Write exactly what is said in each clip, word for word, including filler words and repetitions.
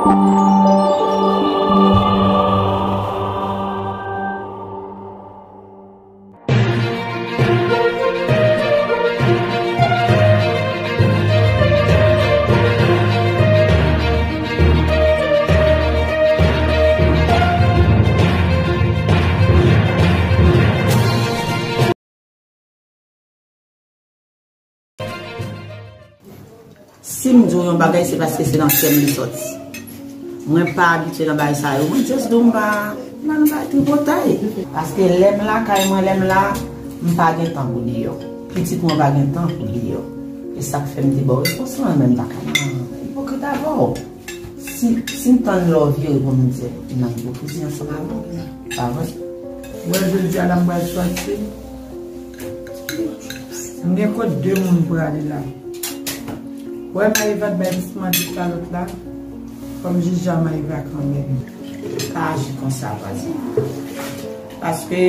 Si m di w yon bagay, se paske se nan kè m li sòti. Mwen pa abitye nan bagay sa yo. Mwen just di w m pa nan bagay tripotay. Paske lè m lakay mwen, lè m la, m pa gen tan pou deyò. Pitit mwen pa gen tan pou deyò. E sa k fè m te ba w repons lan, men m pa ka nan ipokrit avè w. Si, si m tann lè w vire pou m di, m nan ipokrizi ansanm avè w, pa vre? Mwen, jodi a la, m pral sòti. M gen kot de moun m prale la. Wè, Maeva t bay plis manti k pa lòt la. Fò m jije Maeva kanmenm. Pa aji konsa, vwazin. Paske,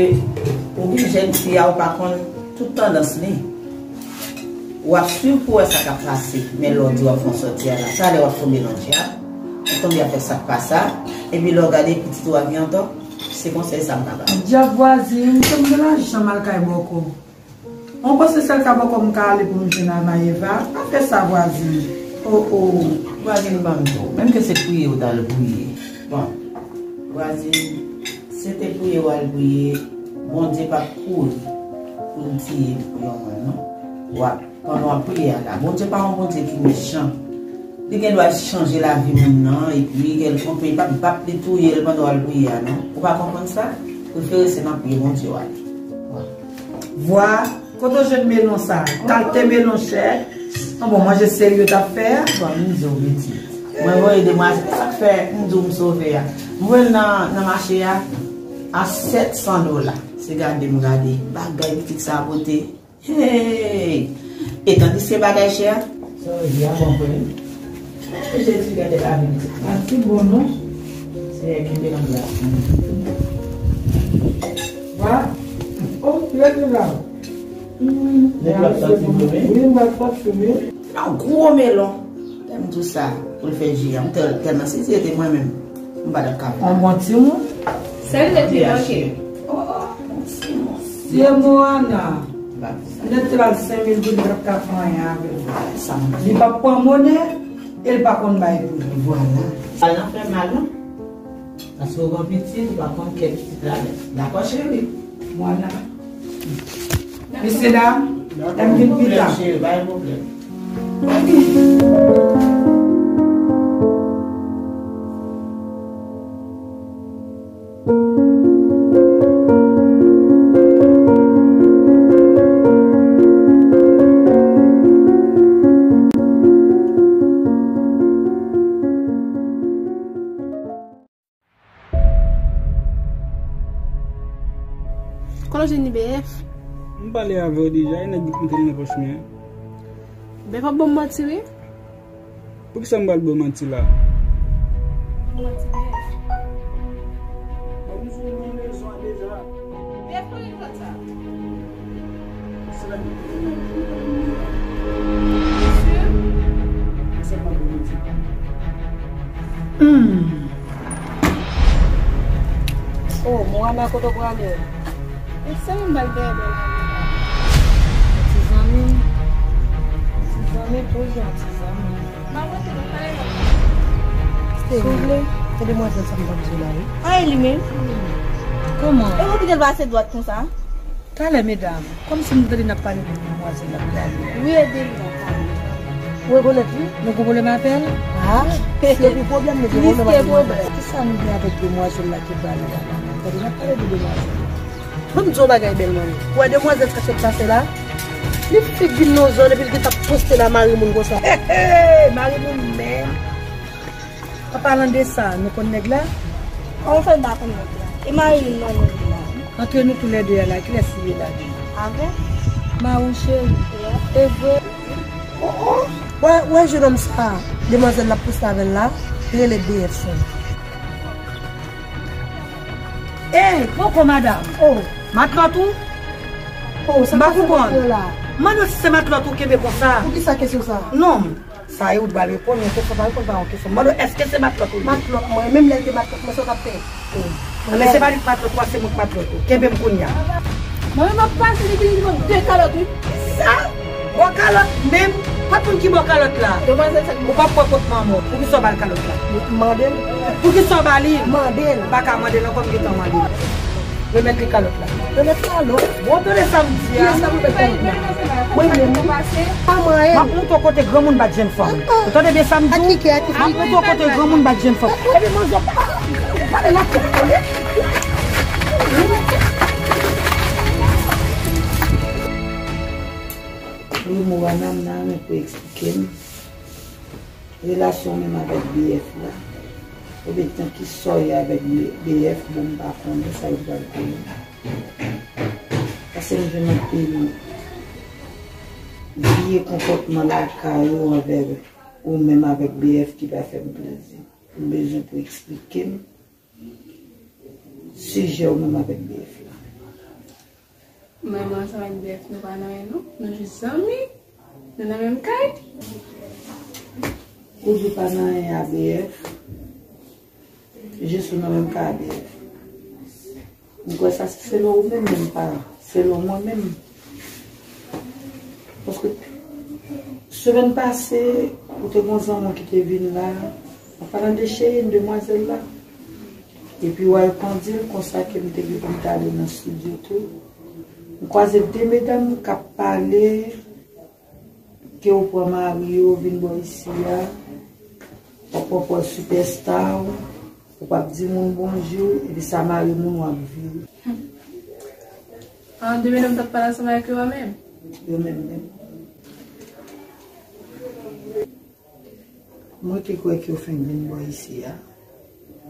ou gen jèn fi a, ou pa konn tout tandans li. W ap swiv pou wè sa k ap pase, men lè w di w ap fè yon sòti a la, talè w ap tonbe nan dyab, w ap tonbe avèk sa k pa sa, epi lè w gade pitit ou a gen antò, se konsèy sa m ka ba w. Dyab vwazin, m te m gen lajan m al kay bòkò. Ou panse sèl ka bòkò m ka ale pou m jwenn a Maeva? Pa fè sa vwazin. O, o. Vwazin ban m di w, menm ke se priye w t al priye. Bon, vwazin, se te priye w al priye, Bondye p ap kouri pou l tiye yon moun non. W ap Pandan w ap priye a la, Bondye pa yon Bondye ki mechan. Li gen dwa chanje lavi moun nan, epi kèlkonk, li p ap, p ap li touye l pandan w al priye a, non. Ou pa konprann sa? Prefere se nan priye Bondye w ale. Vwa, kote w jwenn melon sa? Kalte melon chè? An bon, manje serye w t ap fè a? Bon, m di w pitit. Mwen voye demwazèl, sa k fè m di w m sove a. M voye l nan, nan mache a, a sèt san dola. Se gade m gade, bagay pitit sa a pote. Hey! E tandis ke bagay chè a? Sa w di a bon vre. Jezi gade lavi pitit la. Ki bon non. Seyè kenbe nan gras. Wa. Oh, lè nou la. Nèg la ap sòti vre. Wi, m ap sòti vre. Yon gwo melon. Lè m di w sa, pou l fè ji a, m tèl-, tèlman si se te mwen menm, m pa t ap ka fè. On bon timoun. Sèl nèt li manke. Oh, oh, bon timoun. Se Moana. Nèt te ba l senk mil goud, li pa t ap ka fè anyen avè l. Li p ap pran monè, e l pa konn bay pou li. Vwala. Sa nan fè mal, non? Paske w gen pitit, ou pa konn kè pitit la nèt. Dakò, cheri? Moana. Mesye dam, lè m vin pita. Cheri, pa gen pwoblèm. Kote w jwenn li, B F? M pale avè w deja, e nèg ki te nan pòch mwen an. B F ap ban m manti, wi. Poukisa m pral ba w manti la? Manti, B F. Mwen di w mwen gen rezon an deja. B F, kote w jwenn kòb sa? Hmm. Oh, Moana, kote w prale? E sa m bay dèyè dèyè la. Ti zanmi m. Ti zanmi, toujou ti zanmi. Si w vle, se demwazèl sa m t ap di w la, wi. A, e li menm? Kòman? E ou kite l pase dwat konsa? Talè, medam, kòmsi m tande n ap pale de demwazèl la, medam. Wi, e de li n ap pale. Ou rekonèt, wi, nou gon pwoblèm avè l? A, se pi pwoblèm nou gen, plis ke pwoblèm. Kisa nou gen avèk demwazèl la ki pale a la? Tande n ap pale de demwazèl la. Ban m di w yon bagay, bèl manmi. Ou wè demwazèl sa k sot pase la? Li fik vin nan zòn epi l gentan poste la mari moun konsa. He, he, mari moun menm. An palan de sa, nou konn nèg la? Kòman w fè n pa konn nèg la? E mari nou non nou di la? Antre nou toulède a la, kilès li ye la? Avè? Mari w cheri. E vre? Oh, oh. Wè, wè jennonm sa, demwazèl l ap poste avè l la, li rele B F sèl. Ey, poko madanm. Oh. Matlòt ou? Oh, sa m pa konprann. M mande w si se matlòt ou kenbe konsa. Poukisa kesyon sa? Non. Sa e ou t pral reponn, yon kesyon pa reponn pa yon kesyon. Mande w, èske se matlòt ou ye? Matlòt mwen, menm lè l te matlòt mwen, sa w t ap fè? Men se pa li k matlòt ou a, se mwen k matlòt ou. Kenbe m kounye a. Mwen menm ap pase li vin jwenn de kalòt, wi. Sa? Bò kalòt menm? Kot moun ki bò kalòt la? Demwazèl sa ki... Ou p ap pran kot manman w. Poukisa w ba l kalòt la? Mande l. Poukisa w ba li? Mande l. Ou pa ka mande l ankò, m gentan mande l. Remèt li kalòt la. Remèt kalòt? Bon, tande sa m di a. Kiyès k ap remèt kalòt la? Mwen menm. Pa mwen. M ap montre w kote granmoun bat jenn fanm. Ou tande byen sa m di w? M ap montre w kote granmoun bat jenn fanm. Epi manzè pa pale la tèt kole. Wi, Moana, m nan renmen pou eksplike m relasyon w menm avèk B F la. Oubyen tan ki sa w ye avèk B F, bon, m pa konnen sa yo pral konnen. Paske m jwenn anpil vye konpòtman lakay ou anvè ou menm avèk B F ki pa fè m plezi. M bezwen pou eksplike m sijè ou menm avèk B F la. Mwen menm ansanm ak B F, nou pa nan anyen non. Nou jis zanmi. Nou nan menm kay. Ou di w pa nan anyen a B F. Jis ou nan menm kay a B F. M kwè sa se selon ou menm, menm pa selon mwen menm. Paske semèn pase, ou te gon zanmi w ki te vin la, an palan de Cheyenne, demwazèl la. Epi w al kondi l konsa ke m te gen pou m t ale nan estidyo tou. M kwaze de medam k ap pale, ke ou pran mari yo vin bò isi a, w ap pran pòz sipèsta w, ou p ap di moun bonjou, epi sa mari moun w ap vire. An, de medam t ap pale ansanm avèk yo a menm? Yo menm menm. Mwen te kwè ke w fenk vin bò isi a.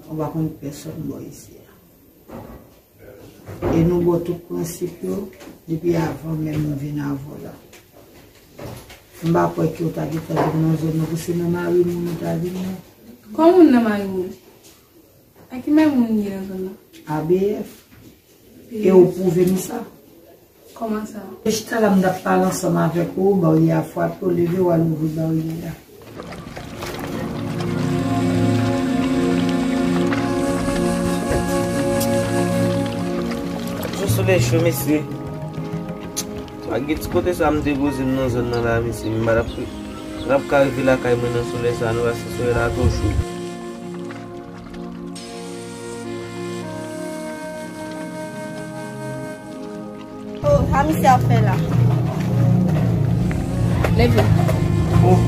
Ou pa konn pèsòn bò isi a. E nou ba w tout prensip yo depi avan menm nou vin avè w la. M pa kwè ke w ta gentan vin nan zòn nan, pou se nan mari moun ou ta vin nan. Kòman moun nan mari moun? A ki mari moun ye nan zòn nan? A B F. E ou pwouve m sa. Kòman sa? E chita la, m t ap pale ansanm avèk ou, baryè a frape, ou leve, w al ouvri baryè a. Jou solèy cho, mesye. Pa gen ti kote sa m te poze m nan zòn nan la, mesye. M pa t ap, m pa t ap ka rive lakay mwen nan solèy sa, non, paske solèy la twò cho. Oh, sa misye ap fè la? Leve. Oh,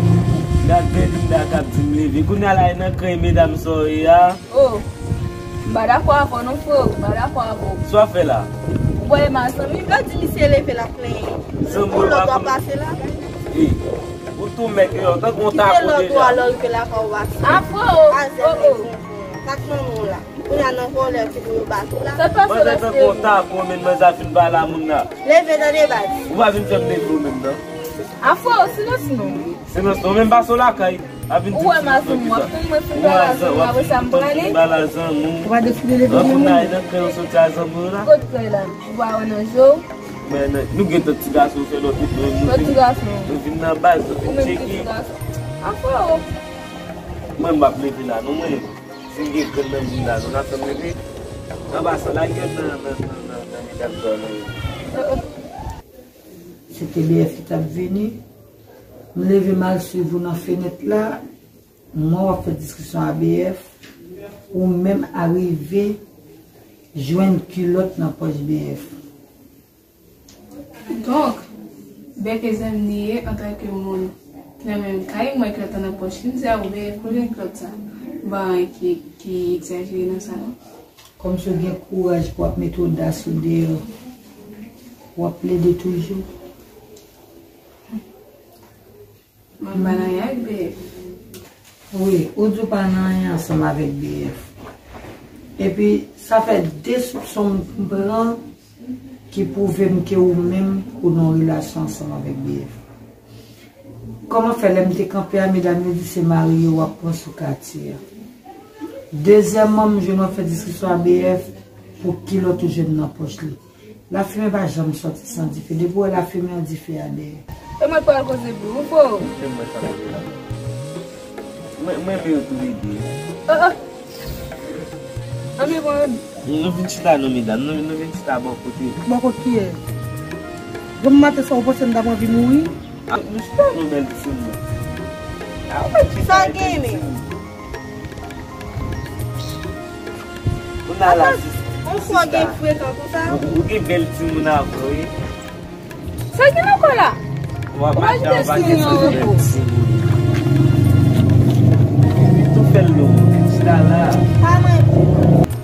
gad Belinda k ap di m leve. Kounye a la, e nan kren medam sa w ye a. Oh, m pa dakò avè w non, freo. M pa dakò avè w. Sa w ap fè la? Ou wè, m a zanmi m yo di misye leve, l ap plenyen. Zanmi w pa konn. Ou lòt w ap pase la? Ey, ou tou mèg yo, tankou w ta konnen deja. Kite lòt ou a lè w rive lakay ou a. A, freo. A zèl, oh, oh. Ak manman w la. Kounye a nan vòlè ki pou yo bat ou la. Sa pa sa la, freo. Manzè tankou w ta konnen, manzè a fin pale a moun la. Leve, tande, baz. Ou pa vin fè m leve ou menm, non. A, freo, silans non. Silans non, menm pase w lakay. A vin di w silans non, pita. Ou wè, m a zanmi w, w ap fin bala zanmi w, apre sa m prale. Ou pa defile leve moun. Nan kren w soti a zanmi w la. Kot kren la? Ou pa wè nan je w? Men, nou gen tan ti gason fè lòt nou, nou vin nan baz, nou vin tcheke. Ou menm ki ti gason. A, freo. Mwen, m p ap leve la, non, mwen. Si m gen grenn nan vin la, non, n ap fè m leve. Anba sa, lage nan, nan, nan, nan, nan medam sa yo, non. Se te B F ki t ap vini. M leve, m al swiv ou nan fenèt la. M wè w ap fè diskisyon a B F. Ou menm a rive jwenn kilòt nan pòch B F. Donk, B F e zanmi li ye antanke moun ki nan menm kay, m wè kilòt lan nan pòch li, m di a ou B F, kote w jwenn kilòt sa? M pa wè anyen ki, ki egzajere nan sa non. Kòmsi w gen kouraj pou w ap mete odas ou deyò. W ap plede toujou. Mwen pa nan anyen ak B F. Wi, ou di w pa nan anyen ansanm avèk B F. Epi, sa fè de soupson m pran ki pwouve m ke ou menm, ou nan yon relasyon ansanm avèk B F. Kòman fè lè m te kanpe a, medam yo di se mari yo w ap pran sou katye a? Dezyèmman, m jwenn w ap fè diskisyon a B F pou kilòt ou jwenn nan pòch li. Lafimen pa janm sòti san dife. Depi w wè lafimen an, dife a dèyè. E mwen k pral koze pou ou, freo. Se mwen k ap koze la. Mwen, mwen renmen yo toulede. Oh, oh. Ann vin pran. Nou vin chita non, medam. Nou, nou vin chita bò kote. Bò kot kiyès? Granm maten sa, ou panse m t ap anvi mouri? Ah, nou chita non, bèl timoun. Ah, ou pa chita. Sa gen, men? Ou nan la, sis. Yon fwa gen frekan konsa. Ou, ou gen bèl timoun avè w, wi. Sa gen ankò la? W ap mache anba kèk sou bèl timoun. Li tou fè l lou. Chita la. Pa mwen.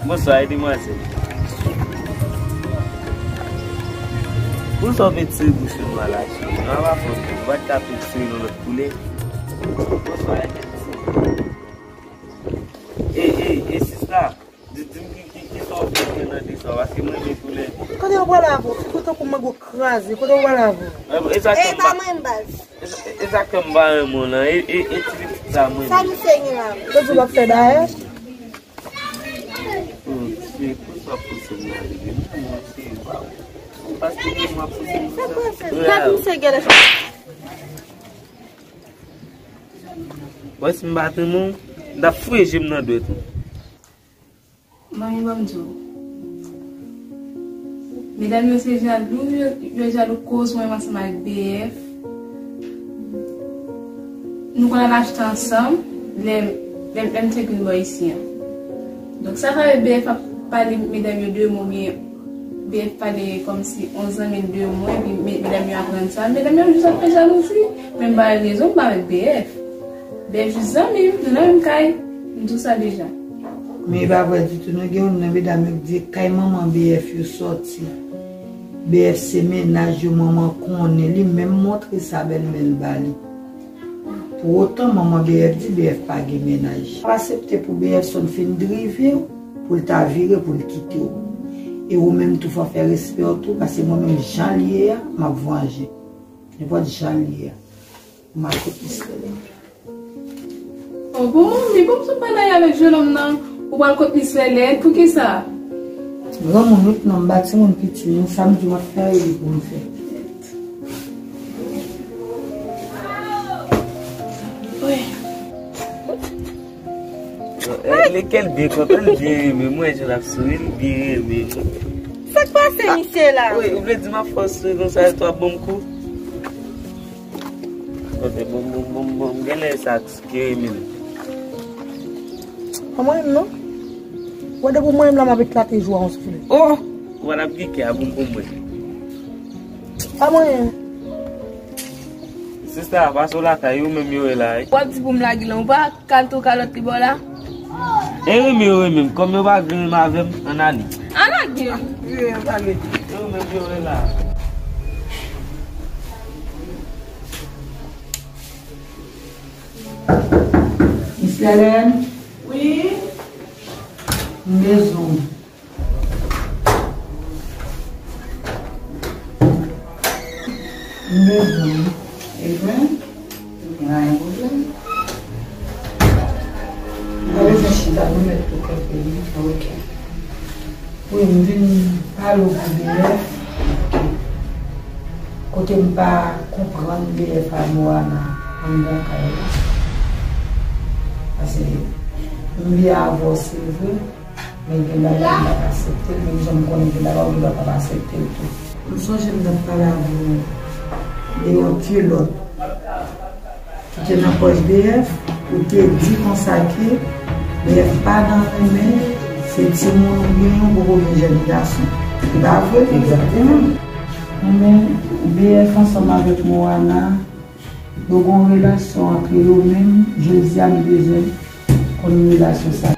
Bonswa, demwazèl. Pou sa w vin tire bouch ou nwa la, cheri. Nou ap afwonte. Nou pa t ka tire yon lòt koulè. Bonswa, e, e, e, sista. Di, di m ki, ki, ki sa w vle gen nan de sa, paske mwen vle koulè. Kote yo pral avè w? Figi w tankou mango kraze. Kote yo pral avè w? E, e sa ke m pa, e pa mwen, baz. E, e, e sa ke m pa renmen w lan. E, e, e ti pitit sa mwen. Sa misye gen la? Yo di w ap fè dayè? Oh, se pou sa pouse m nan li. Non, se pa ou. Paske mwen m ap pouse m sa. Sa misye gen la? Wè si m pa renmen w, m t ap fouye je m nan dwèt ou. Manmi, ban m di w. Medam yo se jalou, yo, yo jalou koz mwen ansanm ak B F. Nou konn al achte ansanm, lè, lè, lè m te vin bò isi an. Donk, sa fè B F ap pale medam yo de mo, oubyen B F pale kòmsi yon zanmi l de mwen, epi me-, medam yo aprann sa. Medam yo jis ap fè jalouzi, men m pa wè rezon m pa avèk B F. B F jis zanmi m, nou nan menm kay, m di w sa deja. Men e pa vrè ditou, non, gen youn nan medam yo k di kay manman B F yo sòti. B F se mennaj yo, manman konnen, li menm montre sa bèlmè l ba li. Pou otan, manman B F di B F pa gen mennaj. Pa aksepte pou B F sonn fin drive w, pou l ta vire, pou l kite w. E ou menm tou, fò w fè respè w tou, paske mwen menm, jan l ye a, m ap vanje. Nenpòt jan l ye a. M al kot Miss Lèlèn. Oh, bon, manmi, bon, m sot pale avèk jennonm nan. Ou pral kot Miss Lèlèn, poukisa? Granmoun, wi, non, m pa timoun piti, non, sa m di w ap fè, e li pou m fè. Wi. Eh, lekel byen kontan, l byen renmen. Mwen, jan l ap souri, l byen renmen. Sa k pase, misye la? Wi, ou vle di m ap fè w souri konsa, e tou ap ban m kou? Kote, bon, bon, bon, bon, genlè sa ki renmen m. Pa mwen menm, non. Wè, depi mwen menm la, m ap eklate jou a yon soufle. Oh! Ou pa t ap gen kè a pou m, pou mwen. Pa mwen menm. Sista, pase w lakay, ou menm yo e la, wi. W ap di pou m lage lan, ou pa kal tou kalòt li bò la? E renmen yo renmen m, kòm yo pa vle menm avè m, ann ale. Ann ale. Yo menm yo e la. Miss Lèlèn? Wi? M bezwen w. M bezwen w. E vre? Pa gen pwoblèm. M pa bezwen chita, nou mèt pou kanpe, wi. Ok. Wi, m vin pale w pou B F. Kote m pa konprann B F a Moana anndan kay la. Paske m byen avè w, se vre. Men gen bagay m p ap aksepte l, menm jan m konnen gen bagay ou gen dwa p ap aksepte l tou. M sonje m t ap pale avè w de yon kilòt ki te nan pòch B F, ou te di konsa ke B F pa nan renmen, se timoun ou gen, ou poko gen jèn gason. Se pa vre? Egzakteman. Renmen B F ansanm avèk Moana, yo gen yon relasyon ant yo menm, jodi a nou bezwen konn relasyon sa.